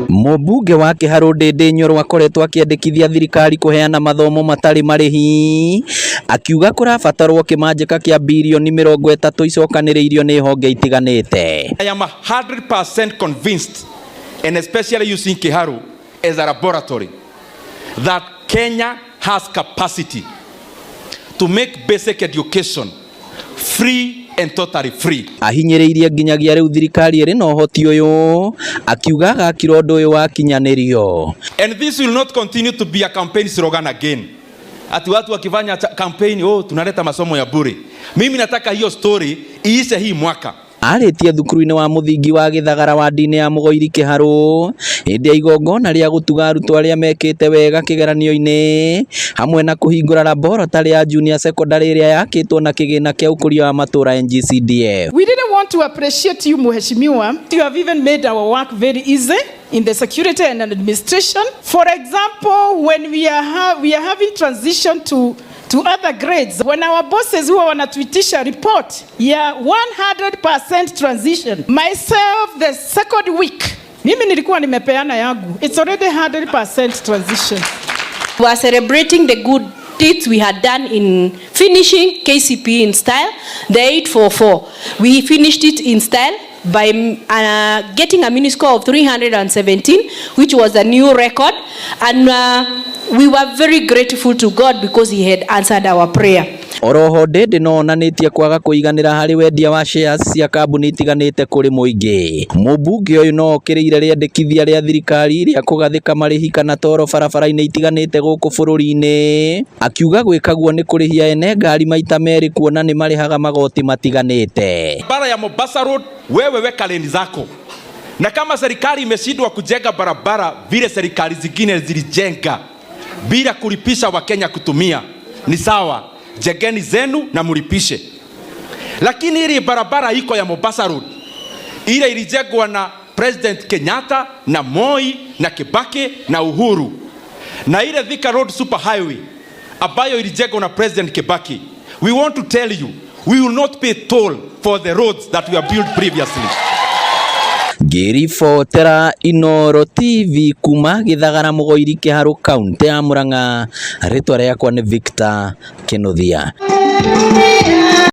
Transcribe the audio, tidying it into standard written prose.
Mũmbunge wa Kiharu Ndindi Nyoro akoretwo akĩendekithia thirikari kũheana mathomo matarĩ marĩhi, akiuga kũrabatarwo kĩmanjĩka kĩa birioni 30 icokanĩrĩirio nĩ honge itiganĩte. I am 100% convinced, and especially using Kiharu as a laboratory, that Kenya has capacity to make basic education free and totally free. Ahinyĩrĩirie nginyagia rĩu thirikari ĩrĩ na ũhoti ũyũ, akiuga agakira ũndũ ũyũ wakinyanĩrio. And this will not continue to be a campaign slogan again. Ati watu wakifanya campaign, "Oh, tunaleta masomo ya bure." Mimi nataka hiyo story iishe hii mwaka. Arĩtie thukuru-inĩ wa mũthingi wa Gĩthagara wadi-inĩ ya Mũgoiri Kĩharũ hĩndĩ ya igongona rĩa gũtuga arutwo arĩa mekĩte wega kĩgeranio-inĩ hamwe na kũhingũra laboratory ya junior secondary ĩrĩa yakĩtwo na kĩgĩna kĩa ũkũria wa matũũra NGCDF. We really want to appreciate you, Mheshimiwa. You have even made our work very easy in the security and administration. For example, when we are having transition to other grades, when our bosses huwa wanatuitisha report ya 100% transition, myself, the second week, mimi nilikuwa nimepeana yangu. It's already 100% transition. We are celebrating the good deeds we had done in finishing KCPE in style, the 844. We finished it in style by getting a mini score of 317, which was a new record. And we were very grateful to God because He had answered our prayer. Oroho Ndindi no onanĩtie kwaga kũiganĩra harĩ wendia wa shares cia kambuni itiganĩte kũrĩ mũingĩ. Mũmbunge ũyũ no okĩrĩire rĩendekithia rĩa thirikari rĩa kũgathĩka marĩhi kana toro barabara-inĩ itiganĩte gũkũ bũrũri-inĩ, akiuga gwĩka guo nĩ kũrĩhia ene ngari maita merĩ kuona nĩ marĩhaga magoti matiganĩte. Barabara ya Mombasa Road, wewe weka leni zako, na kama serikali imeshindwa kujenga barabara vile serikali zingine zilijenga bila kulipisha Wakenya kutumia, ni sawa, jengeni zenu na mulipishe. Lakini ile barabara iko ya Mombasa Road, ile ilijengwa na President Kenyatta na Moi na Kibaki na Uhuru, na ile Thika Road Super Highway ambayo ilijengwa na President Kibaki, we want to tell you we will not pay toll for the roads that were built previously. Ngĩribotera Inooro TV kuma Gĩthagara Mũgoiri Kĩharũ kaũntĩ ya Mũrang'a, rĩtwa rĩakwa nĩ Victor Kĩnuthia.